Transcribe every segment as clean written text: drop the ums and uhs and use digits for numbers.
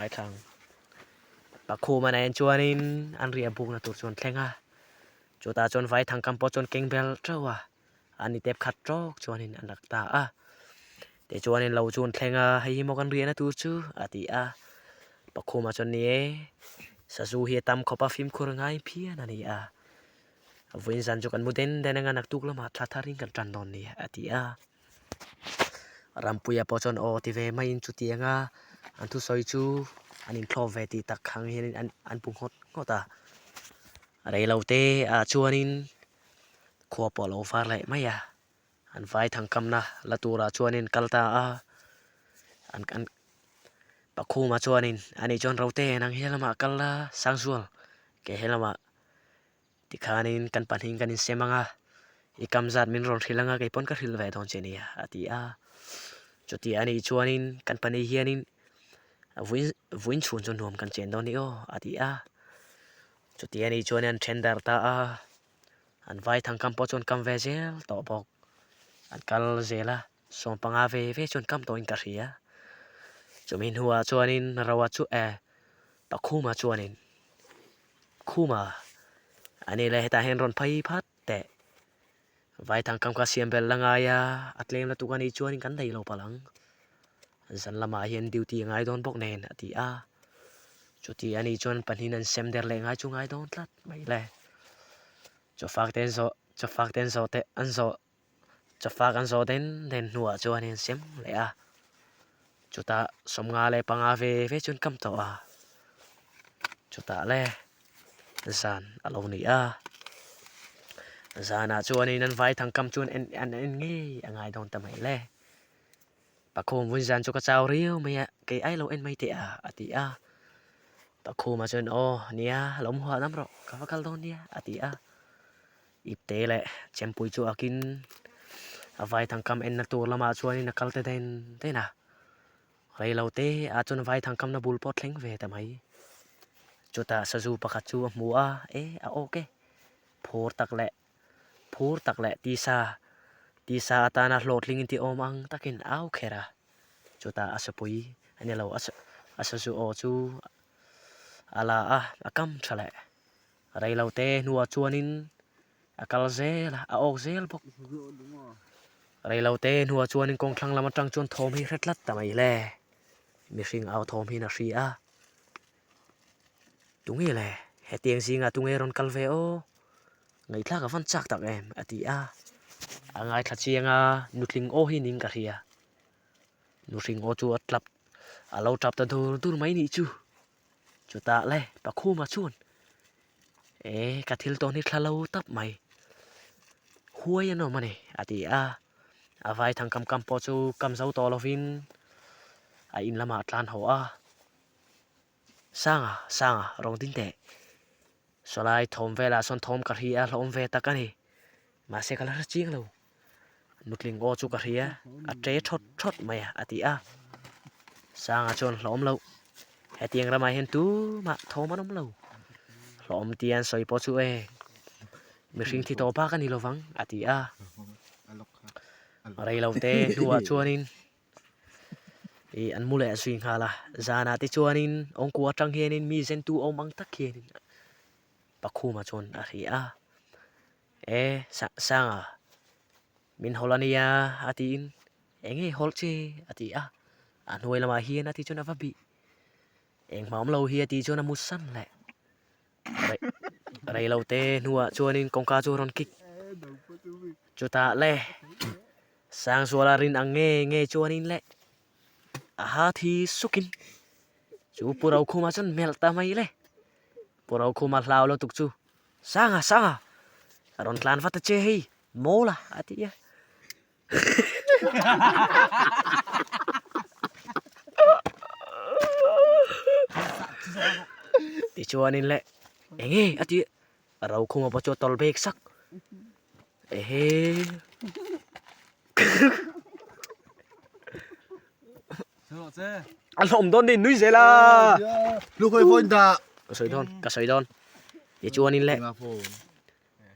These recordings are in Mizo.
Ngaithla ang. Pakhuma nen chuanin an riah bukna tur chu an thleng a, chutah chuan vaithang kam pawh chuan keng bel teuh a, an ni tep khat tawk chuanin an rak ta a. Tichuanin lo chu an thleng a, hei hi maw kan riahna tur chu a ti a. Pakhuma chuan ni e, sazu hi a tam khawp a, fimkhur a ngai phian a ni a. Vawiin zan chu kan mu den den anga naktuk lamah thla tharin kan tan dawn nia a ti a. Rampuia pawh chuan aw ti ve maiin chutiang a an thusawi chu an inthlawp ve tih tak ang hianin an an pu nghawt nghawt a. Reilo te ah chuanin khua pawh a lo var leh mai a, an vai thangkamna la turah chuanin kal ta a, an an Pakhuma chuanin ani chuan Rote nang he lamah kal la Sangzual ke he lamah Tikhanin kan pahnihin kan insem ang a, i kam zat min rawn hrilh ang a, kei pawn ka hrilh ve dawn che nia, a ti a. Chuti a nih chuanin kan pahnih hianin vawiin vawiin chhun chu nuam kan chen dawn ni aw, a ti a. Chuti a nih chuanin an then darh ta a, an vaithang kam pawh chuan kam ve zel tawh bawk. An kal zel a, sawmpanga ve ve chuan kam tawhin ka hria. Chumi hnuah chuanin Roa chu eh Pakhuma chuanin Khuma, a ni le hetah hian rawn phei phat teh. Vaithang kam kha siam belh la ngai a, a tlem lutuk a nih chuanin kan daih lo palh ang. Zan lamah hian duty a ngai dawn bawk nen a ti a. Chuti a nih chuan pahnihin an sem der leh ngai chu ngai dawn tlat mai le. Chawfak te an zawh, chawfak te an zawh te an zawh Chawfak an zawh den den hnuah chuan in sem leh a, chutah sawmnga leh panga ve ve chuan kam tawh a, chutah le zan a lo ni a, zanah chuanin an vaithang kam chuan en an en ngei a ngai dawn ta mai le, Pakhum vun zan chu ka chau riau mai a, kei ai lo en mai teh a a ti a, Pakhuma chuan aw nia lo hmu hahdam rawh ka va kal dawn nia a ti a. Ipte leh chempui chu akin a vaithang kam enna tur lamah chuanin a kal ta den den a, reilo te ah chuan vaithang kamna bul pawh a thleng ve ta mai. Chutah sazu pakhat chu a hmu a, e a awk e, phur tak leh phur tak leh tisa tisa atana hlawhtling in ti awm ang takin a au kher a, chutah a sapui a ni lo a sazu aw chu a la a, a kam tha leh. Reilo te hnuah chuanin a kal zel a, a awk zel bawk. Reilo te hnuah chuanin kawng thlang lam atang chuan thawm hi hre tlat ta mai le. Mihring au thawm hian a hri a. Tunge le? Hetiang zingah tunge rawn kal ve aw? Ngaihthlak a van chak tak em? a ti a. A ngaithla chiang a, nutling aw hi ning ka hria. Nuhring aw chu a tlap, a lo tap ta dur dur mai nih chu. Chutah le Pakhuma chuan E ka thil tawn hi thla lo tap mai, huai an awm a ni a ti a, a vaithang kam kam pawh chu kam zo tawh lovin a in lamah a tlan haw a, Sanga, Sanga, rawng ding teh, sawlai thawm velah sawn thawm ka hria a hlawm ve tak a ni, mahse ka la hre chiang lo, nutling aw chu ka hria a ṭe thawt thawt mai a a ti a Sanga chuan hlawm loh hetiang ramah hian tumah thawm an awm lo hlawm tia an sawi pawh chu e mihring thi tawh bak a ni lovang a ti a rei lo te hnuah chuanin ih an mu leh zui nghal a zanah te chuanin awngkua atang hianin mi zentu awm ang tak hianin Pakhuma chuan a hria a. E, Sanga, min hawlh a nia, a tiin, Eng nge hawlh che? a ti a. A hnuai lamah hian a ti chuan a va bih. Engmah awm lo hi a tih chuan a mu san leh. Rei lo te hnuah chuanin kawngka chu a rawn kik. Chutah le, Sangzuala rin ang nge nge chuanin le, a ha thi sukin chu Pu Rokhuma chuan melh ta mai le. Pu Rokhuma hlau lutuk chu Sanga, Sanga, a rawn tlan vat a che hei, mawl a, a ti a. Tichuanin le, eng nge a ti a, Rokhuma pawh chu a tawlh bek sak. Ehe. A hlawm dawn ni nui zel a. Lukhoi phone dah. Ka sawi dawn, ka sawi dawn. Tichuanin le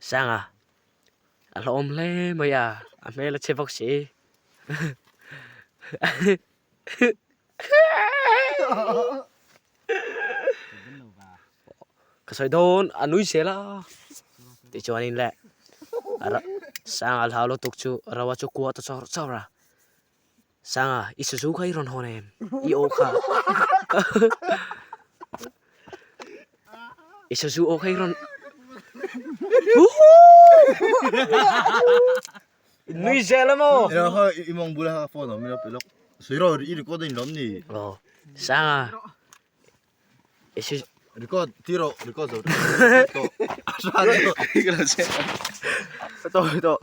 Sanga a hlawm hle mai a, a hmel a chhe bawk si. Ka sawi dawn a nui zel a tichuanin le Sanga hlau lutuk chu Roa chu kuah ta chawrh chawrh a Sanga i sazu kha i rawn hawn em i aw kha i sazu aw kha i rawn nui zel a maw I mawng bula phone awm ila pe lawk sawi rawh i record a inlawm ni aw Sanga Record ti rawh record zo tawh.